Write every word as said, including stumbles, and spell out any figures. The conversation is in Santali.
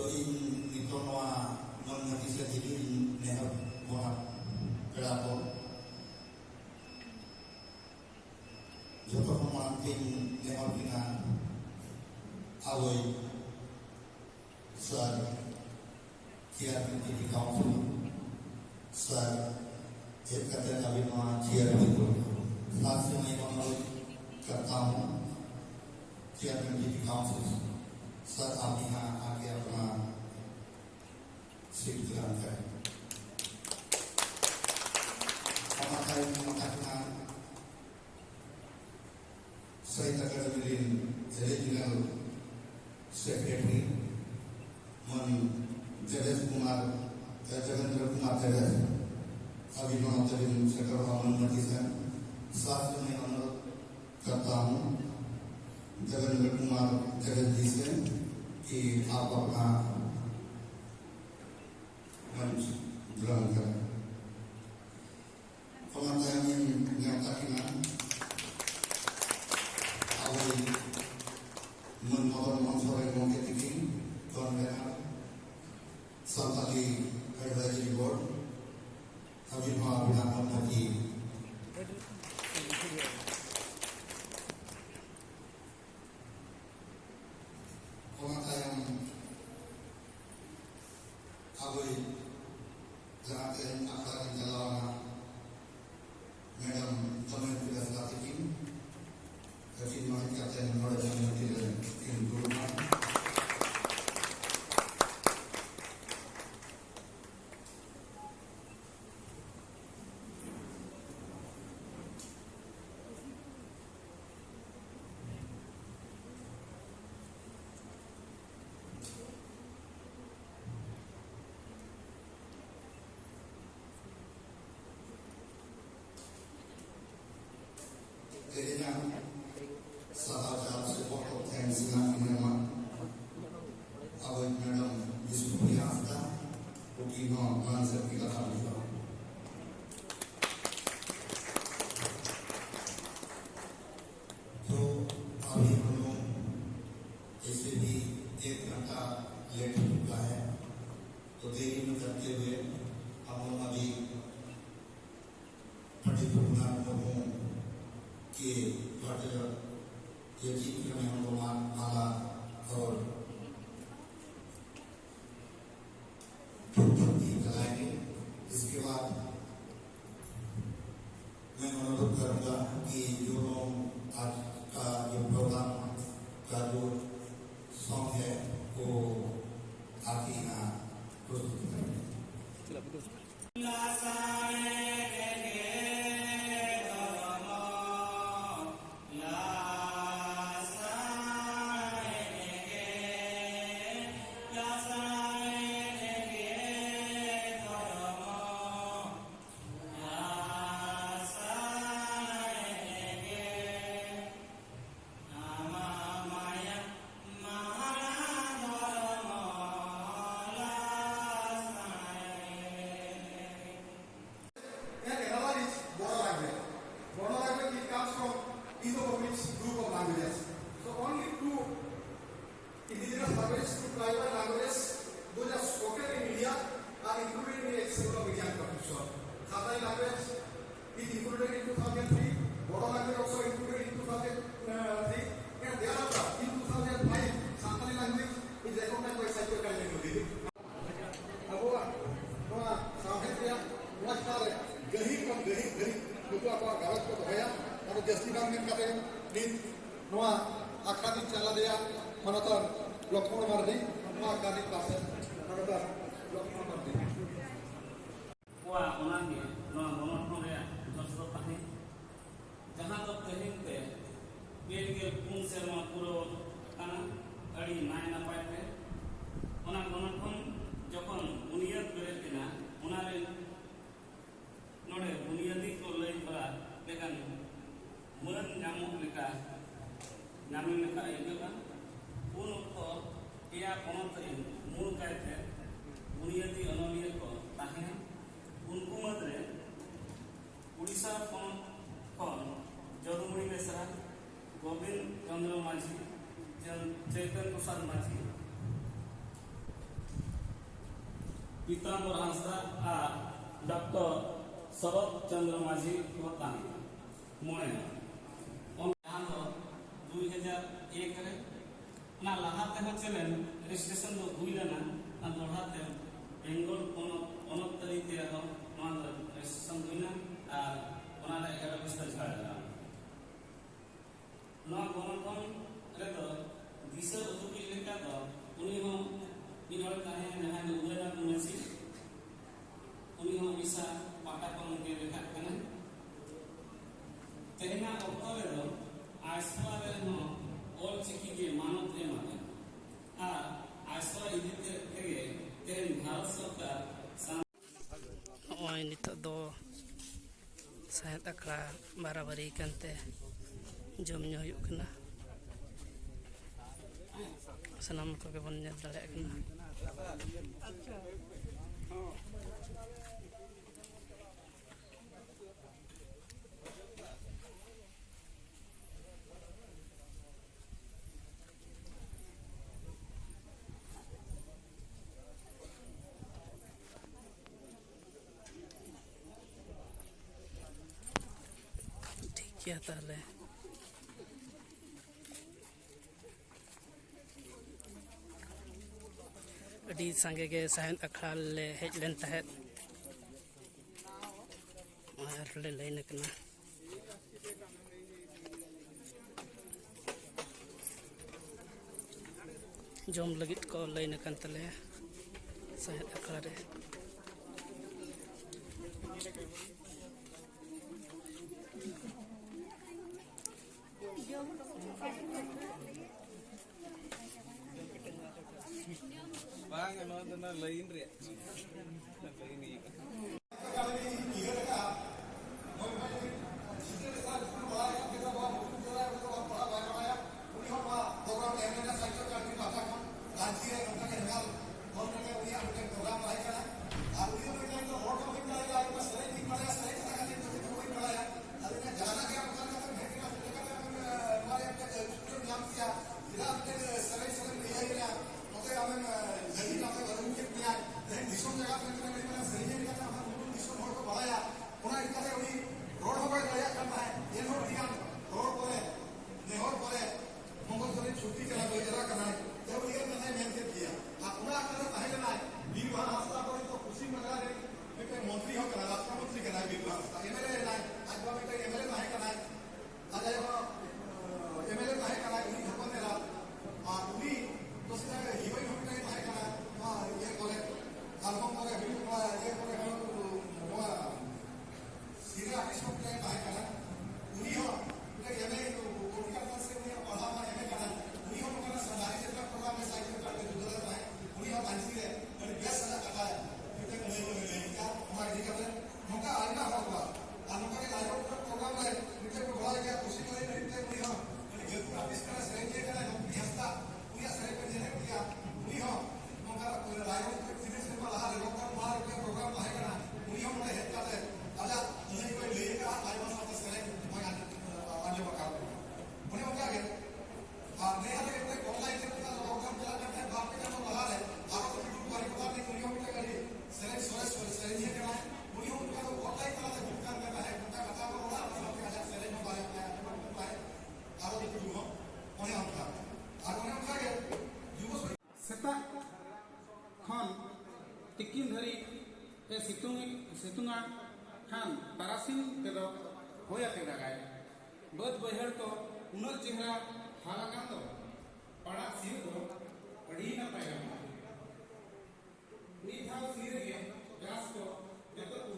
ᱤᱧ ᱱᱤᱛᱚᱜ ᱱᱚᱣᱟ ᱢᱟᱹᱱ ᱢᱟᱹᱡᱷᱤ ᱥᱮ ᱡᱤᱞᱤᱧ ᱱᱮᱦᱚᱨ ᱵᱚᱱᱟ ᱯᱮᱲᱟ ᱠᱚ, ᱡᱚᱛᱚ ᱠᱷᱚᱱ ᱢᱟᱲᱟᱝ ᱛᱮᱧ ᱱᱮᱦᱚᱨ ᱠᱤᱱᱟ ᱟᱵᱚᱭᱤᱡ ᱥᱟᱨ, ᱪᱮᱭᱟᱨᱢᱮᱱ ᱡᱤᱞᱤ ᱠᱟᱣᱩᱱᱥᱤᱞ ᱥᱟᱨ, ᱦᱮᱡ ᱠᱟᱛᱮ ᱟᱹᱵᱤᱱ ᱱᱚᱣᱟ ᱪᱮᱭᱟᱨ ᱨᱮᱵᱤᱱ ᱫᱩᱲᱩᱵ ᱠᱟᱱᱟ᱾ ᱥᱟᱨ ᱥᱮ ᱢᱟᱹᱭ ᱵᱟᱹᱵᱩ, ᱠᱟᱛᱟᱢ ᱪᱮᱭᱟᱨᱢᱮᱱ ᱡᱤᱞᱤ ᱠᱟᱣᱩᱱᱥᱤᱞ ᱥᱟᱨ, ᱟᱹᱵᱤᱱ ᱦᱟᱸᱜ ᱟᱜᱮ ᱟᱯᱱᱟᱨ ᱥᱤᱴ ᱜᱨᱟᱱᱴ ᱠᱟᱭ᱾ ᱚᱱᱟ ᱛᱟᱭᱚᱢ ᱢᱮᱱᱟᱜ ᱠᱤᱱᱟ ᱥᱟᱦᱤᱛ ᱟᱠᱟᱫᱮᱢᱤ ᱨᱤᱱ ᱨᱤᱡᱤᱱᱟᱞ ᱥᱮᱠᱨᱮᱴᱟᱨᱤ ᱢᱟᱹᱱ ᱫᱮᱵᱮᱥ ᱠᱩᱢᱟᱨ, ᱫᱮᱵᱮᱱᱫᱨᱚ ᱠᱩᱢᱟᱨ ᱫᱮᱵᱮᱥ, ᱟᱹᱵᱤᱱ ᱦᱚᱸ ᱱᱚᱛᱮ ᱵᱤᱱ ᱥᱮᱴᱮᱨᱚᱜᱼᱟ ᱢᱟᱹᱱ ᱢᱟᱹᱡᱷᱤ ᱥᱮᱱ᱾ ᱥᱟᱨ ᱥᱮ ᱢᱟᱹᱭ ᱚᱱᱚᱞ ᱠᱟᱛᱟᱢ ᱫᱮᱵᱮᱱᱫᱨᱚ ᱠᱩᱢᱟᱨ ᱫᱮᱵᱮᱥ ᱡᱤ ᱥᱮᱱ ᱠᱤ ᱟᱯ ᱟᱯᱱᱟ ᱢᱚᱧᱪ ᱜᱨᱚᱦᱚᱱ ᱠᱟᱨᱮ᱾ ᱚᱱᱟ ᱛᱟᱭᱚᱢ ᱤᱧ ᱱᱮᱣᱛᱟ ᱠᱤᱱᱟ ᱟᱵᱚᱭᱤᱡ ᱢᱟᱹᱱ ᱢᱚᱫᱚᱱ ᱢᱳᱦᱚᱱ ᱥᱚᱨᱮᱱ ᱜᱚᱢᱠᱮ ᱛᱤᱠᱤᱱ, ᱠᱚᱱᱵᱷᱮᱱᱟᱨ ᱥᱟᱱᱛᱟᱞᱤ ᱮᱰᱵᱷᱟᱭᱡᱟᱨᱤ ᱵᱳᱨᱰ, ᱟᱹᱵᱤᱱ ᱦᱚᱸ ᱟᱹᱵᱤᱱᱟᱜ ᱢᱚᱱ ᱢᱚᱨᱡᱤ᱾ ᱚᱱᱟ ᱛᱟᱭᱚᱢ ᱟᱵᱚᱭᱤᱡ ᱡᱟᱦᱟᱸ ᱛᱮᱦᱮᱧ ᱟᱠᱷᱲᱟ ᱨᱤᱧ ᱪᱟᱞᱟᱣ ᱮᱱᱟ, ᱢᱮᱰᱟᱢ ᱫᱚᱢᱚᱭᱚᱱᱛᱤ ᱵᱮᱥᱨᱟ ᱛᱤᱠᱤᱱ, ᱟᱹᱠᱤᱱ ᱢᱟ ᱦᱮᱡ ᱠᱟᱛᱮ ᱱᱚᱰᱮ ᱫᱚᱢᱚᱭᱚᱱᱛᱤ ᱨᱮ ᱠᱤᱱ ᱫᱩᱲᱩᱵ ᱮᱱᱟ᱾ ᱛᱮᱦᱮᱧᱟᱜ ᱥᱟᱦᱟ ᱪᱟᱞ ᱥᱮ vote of thanks ᱨᱮᱱᱟᱜ ᱤᱧ ᱮᱢᱟ ᱟᱵᱚᱭᱤᱡ ᱢᱮᱰᱟᱢ ᱵᱤᱥᱱᱩᱯᱨᱤᱭᱟ ᱦᱟᱸᱥᱫᱟ, ᱩᱱᱠᱤᱱ ᱦᱚᱸ ᱢᱟᱹᱱ ᱥᱮᱫ ᱠᱤᱱ ᱨᱟᱠᱟᱵ ᱦᱤᱡᱩᱜᱼᱟ᱾ तो अभी हम लोग ऐसे भी एक घंटा लेट हो चुका है, तो देरी न करते हुए हम लोग अभी पंडित रघुनाथ मुर्मू के पट या चित्र में हम लोग मान माला और धूप बत्ती जलाएंगे। इसके बाद मैं अनुरोध करूंगा कि जो लोग आज का जो प्रोग्राम का जो सॉन्ग है, वो आके यहाँ प्रस्तुत करेंगे। And another is Bodo language. Bodo language, it comes from Indo-Burmese group of languages. So only two indigenous languages, two tribal languages, those are spoken in India, are included in the existence of Indian constitution. Santali language is included in two thousand three, Bodo language also included in two thousand three, and thereafter in two thousand five, Santali language is recognized by Sahitya Academy of Delhi. ᱟᱵᱚᱣᱟᱜ ᱱᱚᱣᱟ ᱥᱟᱶᱦᱮᱫ ᱨᱮᱭᱟᱜ ᱱᱚᱣᱟ ᱪᱮᱛᱟᱱ ᱨᱮ ᱜᱟᱹᱦᱤᱨ ᱠᱷᱚᱱ ᱜᱟᱹᱦᱤᱨ ᱫᱷᱟᱹᱨᱤᱡ ᱱᱩᱠᱩ ᱟᱠᱚᱣᱟᱜ ᱜᱟᱞᱚᱪ ᱠᱚ ᱫᱚᱦᱚᱭᱟ᱾ ᱟᱫᱚ ᱡᱟᱹᱥᱛᱤ ᱵᱟᱝ ᱢᱮᱱ ᱠᱟᱛᱮ ᱱᱤᱛ ᱱᱚᱣᱟ ᱟᱠᱷᱲᱟ ᱨᱤᱧ ᱪᱟᱞ ᱟᱫᱮᱭᱟ ᱢᱟᱱᱚᱛᱟᱱ ᱞᱚᱠᱷᱢᱚᱬ ᱢᱟᱨᱰᱤ, ᱱᱚᱣᱟ ᱟᱠᱷᱲᱟ ᱨᱤᱱ ᱯᱟᱨᱥᱮᱛ ᱢᱟᱱᱚᱛᱟᱱ ᱞᱚᱠᱷᱢᱚᱬ ᱢᱟᱨᱰᱤ᱾ ᱠᱚᱣᱟ, ᱚᱱᱟᱜᱮ ᱱᱚᱣᱟ ᱜᱚᱱᱚᱴᱷᱚᱱ ᱨᱮᱭᱟᱜ ᱡᱚᱥ ᱫᱚ ᱛᱟᱦᱮᱸ, ᱡᱟᱦᱟᱸ ᱫᱚ ᱛᱮᱦᱮᱧ ᱛᱮ ᱯᱮ ᱜᱮᱞ ᱯᱩᱱ ᱥᱮᱨᱢᱟ ᱯᱩᱨᱟᱹᱣ ᱟᱠᱟᱱᱟ, ᱟᱹᱰᱤ ᱱᱟᱭ ᱱᱟᱯᱟᱭ ᱛᱮ᱾ ᱚᱱᱟ ᱜᱚᱱᱚᱴᱷᱚᱱ ᱡᱚᱠᱷᱚᱱ ᱵᱩᱱᱤᱭᱟᱹᱫ ᱵᱮᱨᱮᱫ ᱮᱱᱟ, ᱚᱱᱟ ᱨᱮᱱ ᱱᱚᱰᱮ ᱵᱩᱱᱤᱭᱟᱹᱫᱤ ᱠᱚ ᱞᱟᱹᱭ ᱦᱚᱨᱟ ᱞᱮᱠᱟᱱ ᱢᱟᱹᱱ ᱧᱟᱢᱚᱜ ᱞᱮᱠᱟ, ᱧᱟᱢᱮᱱ ᱞᱮᱠᱟ ᱟᱹᱭᱠᱟᱹᱜᱼᱟ᱾ ᱩᱱ ᱚᱠᱛᱚ ᱯᱮᱭᱟ ᱯᱚᱱᱚᱛ ᱨᱮᱱ ᱢᱩᱞ ᱠᱟᱭᱛᱮ ᱵᱩᱱᱤᱭᱟᱹᱫᱤ ᱚᱱᱚᱞᱤᱭᱟᱹ ᱠᱚ ᱛᱟᱦᱮᱸᱱᱟ᱾ ᱩᱱᱠᱩ ᱢᱩᱫᱽᱨᱮ ᱩᱲᱤᱥᱥᱟ ᱯᱚᱱᱚᱛ ᱠᱷᱚᱱ ᱡᱚᱫᱩᱢᱚᱬᱤ ᱵᱮᱥᱨᱟ, ᱜᱳᱵᱤᱱᱫ ᱪᱚᱸᱫᱽᱨᱚ ᱢᱟᱹᱡᱷᱤ, ᱯᱨᱚᱥᱟᱫᱽ ᱢᱟᱹᱡᱷᱤ, ᱯᱤᱛᱟᱢᱵᱚᱨ ᱦᱟᱸᱥᱫᱟ ᱟᱨ ᱰᱚᱠᱴᱚᱨ ᱥᱚᱨᱚᱛ ᱪᱚᱱᱫᱨᱚ ᱢᱟᱹᱡᱷᱤ ᱠᱚ ᱛᱟᱦᱮᱸ ᱠᱟᱱᱟ᱾ ᱢᱚᱬᱮ ᱦᱚᱲ᱾ ᱚᱱᱟ ᱡᱟᱦᱟᱸ ᱫᱚ ᱫᱩᱭ ᱦᱟᱡᱟᱨ ᱮᱠ ᱨᱮ, ᱚᱱᱟ ᱞᱟᱦᱟ ᱛᱮᱦᱚᱸ ᱪᱮᱞᱮᱱ ᱨᱮᱡᱤᱥᱴᱨᱮᱥᱚᱱ ᱫᱚ ᱦᱩᱭ ᱞᱮᱱᱟ, ᱟᱨ ᱫᱚᱦᱲᱟ ᱛᱮ ᱵᱮᱝᱜᱚᱞ ᱯᱚᱱᱚᱛ, ᱯᱚᱱᱚᱛ ᱛᱟᱹᱨᱤ ᱛᱮ ᱟᱨᱦᱚᱸ ᱱᱚᱣᱟ ᱫᱚ ᱨᱮᱡᱤᱥᱴᱨᱮᱥᱚᱱ ᱦᱩᱭᱱᱟ, ᱟᱨ ᱚᱱᱟ ᱨᱮ ᱮᱜᱟᱨᱚ ᱯᱤᱥᱴᱟ ᱡᱷᱟᱲᱜᱨᱟᱢ᱾ ᱱᱚᱣᱟ ᱜᱚᱱᱚᱴᱷᱚᱱ ᱨᱮᱫᱚ ᱫᱤᱥᱟᱹ ᱩᱫᱩᱜᱤᱡ ᱞᱮᱠᱟ ᱫᱚ ᱩᱱᱤ ᱦᱚᱸ ᱢᱤᱫ ᱦᱚᱲ ᱛᱟᱦᱮᱸ, ᱡᱟᱦᱟᱸᱭ ᱫᱚ ᱩᱫᱚᱭᱱᱟᱛᱷ ᱢᱟᱹᱡᱷᱤ, ᱩᱱᱤ ᱦᱚᱸ ᱩᱲᱤᱥᱥᱟ ᱯᱟᱦᱴᱟ ᱠᱷᱚᱱ ᱜᱮ ᱞᱮᱠᱷᱟᱜ ᱠᱟᱱᱟᱭ᱾ ᱛᱮᱦᱮᱧᱟᱜ ᱚᱠᱛᱚ ᱨᱮᱫᱚ ᱟᱭᱥᱣᱟ ᱨᱮᱦᱚᱸ ᱚᱞ ᱪᱤᱠᱤ ᱜᱮ ᱢᱟᱱᱚᱛ ᱮᱢ ᱟᱠᱟᱱᱟ ᱟᱨ ᱟᱭᱥᱣᱟ ᱤᱫᱤ ᱛᱮ-, ᱛᱮᱜᱮ ᱛᱮᱦᱮᱧ ᱵᱷᱟᱨᱚᱛ ᱥᱚᱨᱠᱟᱨ ᱥᱟᱶ ᱱᱚᱜᱼᱚᱭ ᱱᱤᱛᱚᱜ ᱫᱚ ᱥᱟᱶᱦᱮᱫ ᱟᱠᱷᱲᱟ ᱵᱟᱨᱟᱵᱟᱨᱤ ᱠᱟᱱᱛᱮ ᱡᱚᱢ ᱧᱩ ᱦᱩᱭᱩᱜ ᱠᱟᱱᱟ᱾ ᱥᱟᱱᱟᱢ ᱠᱚᱜᱮ ᱵᱚᱱ ᱧᱮᱞ ᱫᱟᱲᱮᱭᱟᱜ ᱠᱟᱱᱟ᱾ ᱴᱷᱤᱠ ᱜᱮᱭᱟ ᱛᱟᱦᱚᱞᱮ᱾ ᱟᱹᱰᱤ ᱥᱟᱸᱜᱮ ᱜᱮ ᱥᱟᱶᱦᱮᱫ ᱟᱠᱷᱲᱟ ᱞᱮ ᱦᱮᱡ ᱞᱮᱱ ᱛᱟᱦᱮᱸᱫ᱾ ᱟᱨ ᱞᱮ ᱞᱟᱭᱤᱱ ᱟᱠᱟᱱᱟ᱾ ᱡᱚᱢ ᱞᱟᱹᱜᱤᱫ ᱠᱚ ᱞᱟᱭᱤᱱ ᱟᱠᱟᱱ ᱛᱟᱞᱮᱭᱟ ᱥᱟᱶᱦᱮᱫ ᱟᱠᱷᱲᱟ ᱨᱮ᱾ ᱵᱟᱝ, ᱱᱚᱣᱟ ᱫᱚ ᱚᱱᱟ ᱞᱟᱭᱤᱱ ᱨᱮᱭᱟᱜ ᱠᱟᱱᱟ᱾ ᱞᱟᱭᱤᱱ ᱤᱭᱟᱹ ᱠᱟᱱᱟ᱾ ᱩᱱᱤ ᱦᱚᱸ ᱱᱚᱣᱟ ᱯᱨᱳᱜᱨᱟᱢ ᱮᱢ ᱞᱮᱫᱟ ᱥᱟᱦᱤᱛᱛᱚ ᱮᱠᱟᱰᱮᱢᱤ ᱯᱟᱦᱴᱟ ᱠᱷᱚᱱ᱾ ᱨᱟᱸᱪᱤ ᱨᱮ ᱱᱚᱝᱠᱟ ᱜᱮ ᱦᱮᱸᱜᱟᱞ ᱦᱚᱲ ᱢᱤᱫᱴᱮᱱ ᱩᱱᱤᱭᱟᱜ ᱢᱤᱫᱴᱮᱱ ᱯᱨᱳᱜᱨᱟᱢ ᱛᱟᱦᱮᱸ ᱠᱟᱱᱟ᱾ ᱟᱨ ᱩᱱᱤ ᱫᱚ ᱢᱮᱱᱫᱟ, "ᱤᱧ ᱫᱚ ᱨᱚᱲ ᱦᱚᱸ ᱵᱟᱹᱧ ᱵᱟᱲᱟᱭᱟ, ᱥᱮᱨᱮᱧ ᱵᱟᱹᱧ ᱵᱟᱲᱟᱭᱟ, ᱥᱮᱨᱮᱧ ᱠᱟᱛᱷᱟ ᱠᱟᱛᱷᱟ ᱤᱧ ᱫᱚ ᱪᱮᱫ ᱦᱚᱸ ᱵᱟᱹᱧ ᱵᱟᱲᱟᱭᱟ᱾ ᱟᱫᱚ ᱤᱧᱟᱹᱜ ᱡᱟᱦᱟᱱᱟᱜ ᱜᱮ ᱟᱢ ᱚᱠᱟ ᱞᱮᱠᱟᱛᱮᱢ ᱦᱮᱡ ᱠᱟᱱᱟ, ᱪᱮᱫ ᱞᱮᱠᱟᱛᱮᱢ, ᱮ, ᱱᱚᱣᱟ ᱨᱮᱭᱟᱜ ᱢᱤᱫᱴᱮᱱ ᱥᱩᱡᱳᱜᱽ ᱧᱟᱢ ᱠᱮᱭᱟ, ᱪᱮᱫᱟᱜ ᱢᱤᱫᱴᱮᱱ, ᱮ, ᱥᱮᱨᱮᱧ ᱥᱮᱨᱮᱧ ᱫᱷᱟᱹᱨᱤᱡ ᱮ ᱥᱤᱛᱩᱝ ᱥᱤᱛᱩᱝᱟ ᱠᱷᱟᱱ ᱛᱟᱨᱟᱥᱤᱧ ᱛᱮᱫᱚ ᱦᱚᱭ ᱟᱛᱮ ᱫᱟᱜᱟᱭ᱾ ᱵᱟᱹᱫᱽ ᱵᱟᱹᱭᱦᱟᱹᱲ ᱠᱚ ᱩᱱᱟᱹᱜ ᱪᱮᱦᱨᱟ ᱦᱟᱞ ᱟᱠᱟᱱ ᱫᱚ, ᱯᱟᱲᱟᱜ ᱥᱤᱭᱳᱜ ᱫᱚ ᱟᱹᱰᱤ ᱱᱟᱯᱟᱭ ᱜᱟᱱᱚᱜᱼᱟ᱾ ᱢᱤᱫ ᱫᱷᱟᱣ ᱥᱤ ᱨᱮᱜᱮ ᱜᱷᱟᱥ ᱠᱚ ᱡᱚᱛᱚ ᱠᱚ